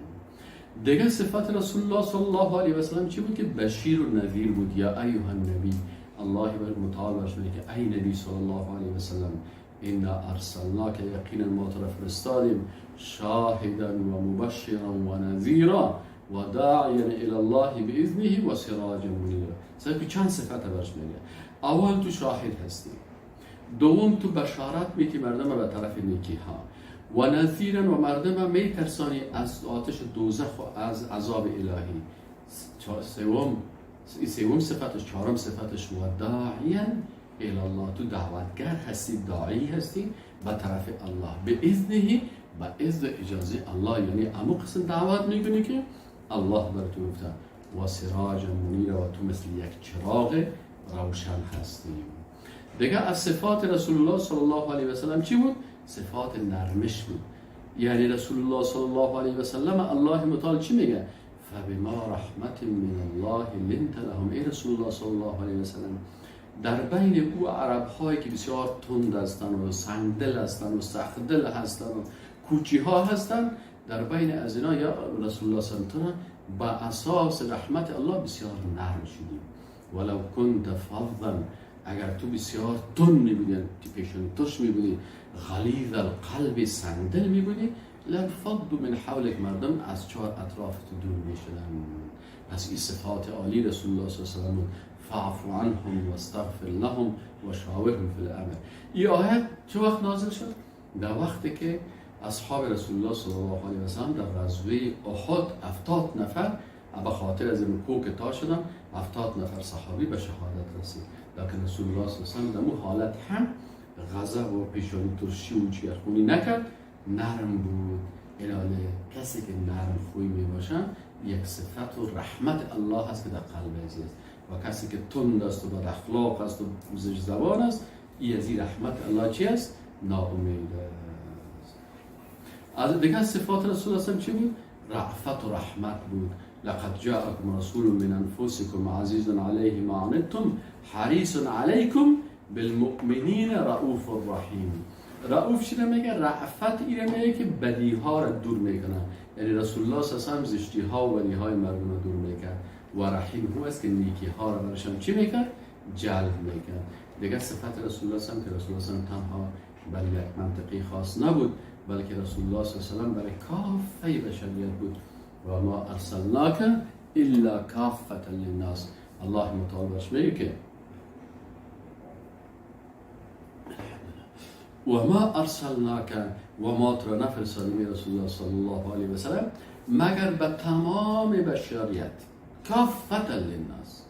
دیگه صفت رسول الله صلی الله علیه و سلم چی بود؟ که بشیر و نذیر بود. یا ایها النبی، الله بر متعال برش میگه که ای نبی صلی الله علیه و سلم انا ارسلناک، یقینا ما تو را فرستادیم شاهدا و مبشرا و نذیرا و داعیا الی الله باذنه و سراجا منیرا. سر چند صفت برش میگه. اول تو شاهد هستی، دوم تو بشارت میتی مردم به طرف نیکی ها، و نذیرا و مردم میترسانی از آتش دوزخ و از عذاب الهی. سوم صفتش، چهارم صفتش و داعیا الی الله، تو دعوتگر هستی، داعی هستی به طرف الله، به اذنه، به اذن اجازه الله. یعنی امو قسم دعوت میکنی که الله بر تو گفته. و سراج منیر، و تو مثل یک چراغ روشن هستی. دیگه از صفات رسول الله صلی الله علیه و سلم چی بود؟ صفات نرمش بود. یعنی رسول الله صلی الله علیه و سلم الله متعال چی میگه؟ فبما رحمت من الله لنت لهم. ای رسول الله صلی الله علیه و سلم، در بین او عرب هایی که بسیار تند هستند و سنگدل هستند و سختدل هستند و کوچی ها هستند، در بین از اینا یا رسول الله صلی الله علیه و سلم با اساس رحمت الله بسیار نرم شدیم. ولو كنت فظا، اگر تو بسیار تند میبودی، پیشون ترش میبودی، غلیظ القلب، سنگدل میبودی، لانفضوا من حولک، مردم از چهار اطراف تو دور میشدن. پس این صفات عالی رسول الله صلی الله علیه و سلم، فاعف عنهم واستغفر لهم وشاورهم فی الامر. این آیت چه وقت نازل شد؟ در وقتی که اصحاب رسول الله صلی الله علیه و سلم در غزوه احد 70 نفر به خاطر از این کوه که تا شدن 70 نفر صحابی به شهادت رسید. لکن رسول الله صلی الله علیه و سلم در اون حالت هم غضب و پیشانی ترشی و جگرخونی نکرد، نرم بود. الاله کسی که نرم خوی می باشن یک صفت و رحمت الله هست که در قلب عزیز است، و کسی که تند است و بد اخلاق است و زشت زبان است، ای از این رحمت الله چی است؟ ناامید است. از دیگه صفات رسول الله چی بود؟ رأفت و رحمت بود. لقد جاءكم رسول من انفسكم عزيز عليه ما عنتم حريص عليكم بالمؤمنین رؤوف رحیم. رؤوف چی میگه؟ رأفت اینه میگه که بدیها را دور میکنه. یعنی رسول الله صلی الله علیه و سلم زشتی ها و بدی های مردم را دور میکرد، و رحیم هو است که نیکی ها را برشان چی میکرد؟ جلب میکرد. دیگه صفت رسول الله صلی الله علیه و سلم که رسول الله صلی الله علیه و سلم تنها برای یک منطقه خاص نبود، بلکه رسول الله صلی الله علیه و سلم برای کافه بشریت بود. و ما ارسلناک الا کافة للناس. الله متعال برش میگه که و ما ارسلناک، و ما تو را نفرستادیم رسول الله صلی الله علیه و سلم مگر به تمام بشریت، کافة للناس.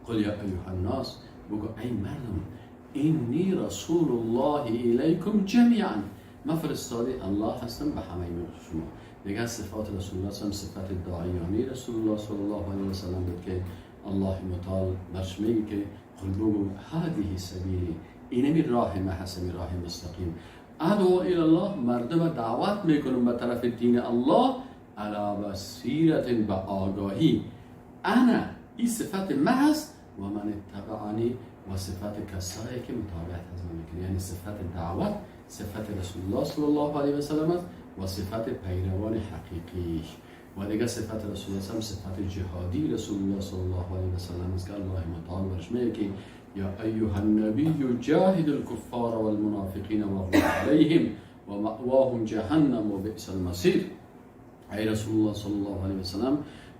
قل یا ایها الناس، بگو ای مردم، انی رسول الله الیکم جمیعا، من فرستاده الله هستم به همه شما. دیگه صفات رسول الله صلی صفت داعیانی رسول الله صلی الله علیه و سلم بود که الله متعال برش میگه که قل بگو هذه سبیلی، اینمی راه من هست، این راه مستقیم. ادعو الی الله، مردم دعوت میکنم به طرف دین الله، علی بصیرت، به آگاهی. انا، این صفت من هست، و من اتبعنی، و صفت کسایی که متابعت از من میکنه. یعنی صفت دعوت صفت رسول الله صلی الله علیه و سلم است و صفت پیروان حقیقیش. و دیگه صفت رسول الله صفت جهادی رسول الله صلی الله علیه و سلم است که الله متعال برش میگه که یا ایها النبی جاهد الكفار والمنافقین واغلظ علیهم و مأواهم جهنم و بئس المصیر. ای رسول الله صلی الله علیه و سلم،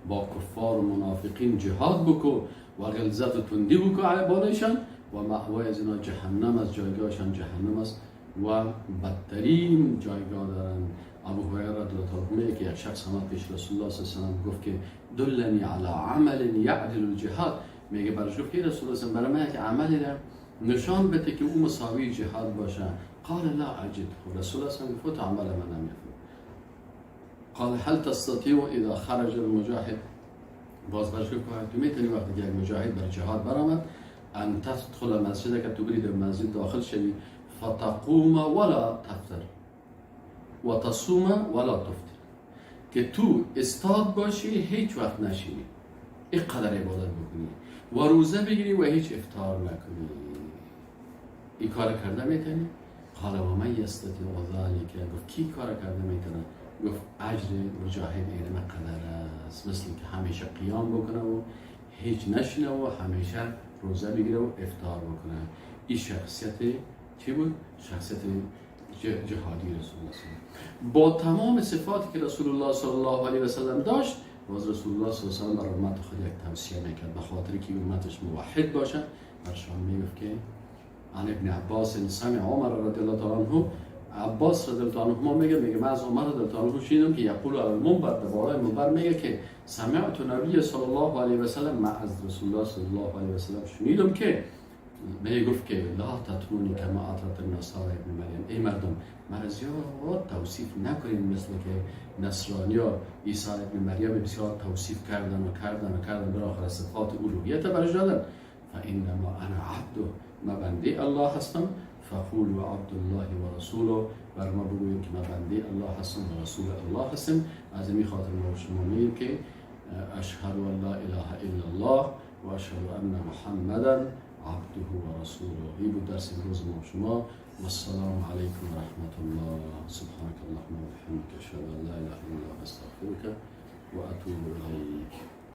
با کفار و منافقین جهاد بکو و غلظت و تندی بکو بالایشان، و مأوای از اینا جهنم است، جایگاهشان جهنم است و بدترین جایگاه دارن. ابو هریره رضی الله عنه که یک شخص آمد پیش رسول الله صلی الله علیه و سلم گفت که دلنی علی عمل یعدل الجهاد. میگه براش گفت که رسول الله برای من یک عملی دارم نشان بده که او مساوی جهاد باشه. قال لا اجد. رسول الله صلی الله علیه و عمل من نمیفهم. قال هل تستطيع اذا خرج المجاهد، باز برش گفت تو میتونی وقتی که یک مجاهد بر جهاد برآمد، ان تدخل مسجد، که تو بری در مسجد داخل شوی، فتقوم ولا تفتر و تصوم ولا تفطر، که تو استاد باشی، هیچ وقت نشینی، اینقدر عبادت بکنی و روزه بگیری و هیچ افطار نکنی، این کار کرده میتونی؟ قال و من یستطیع ذلک. گفت کی کار کرده میتونه؟ گفت اجر مجاهد اینم قدر است، مثل که همیشه قیام بکنه و هیچ نشینه و همیشه روزه بگیره و افطار بکنه. این شخصیت چی بود؟ شخصیت جهادی رسول الله صلی. با تمام صفاتی که رسول الله صلی الله علیه و سلم داشت، باز رسول الله صلی الله علیه و سلم بر امت خود یک توصیه میکرد، به خاطر که امتش موحد باشه. برشان میگفت که عن ابن عباس سمع عمر رضی الله تعالی عنه، عباس رضی الله عنه ما میگه من از عمر رضی الله عنه شنیدم که یقول علی المنبر، بالای منبر میگه که سمعت نبی صلی الله علیه و سلم، من از رسول الله صلی الله علیه و سلم شنیدم که میگه گفت که لا تطرونی کما اطرت النصارى ابن مریم، ای مردم مرا زیاد توصیف نکنین مثل که نصرانیا عیسی ابن مریم بسیار توصیف کردن و کردن و کردن، بالاخره صفات الوهیت برش دادن. فانما انا عبد، من بنده الله هستم، فقولوا عبد الله و رسوله، بر ما بگوییم که من بنده الله هستم و رسول الله هستم. از این خاطر ما شما میگیم که اشهد ان لا اله الا الله و اشهد ان محمدا عبده و رسوله. این بود درس امروز ما شما. و السلام علیکم و رحمت الله. سبحانك اللهم و بحمدك، اشهد ان لا اله الا انت، استغفرك و اتوب الیک.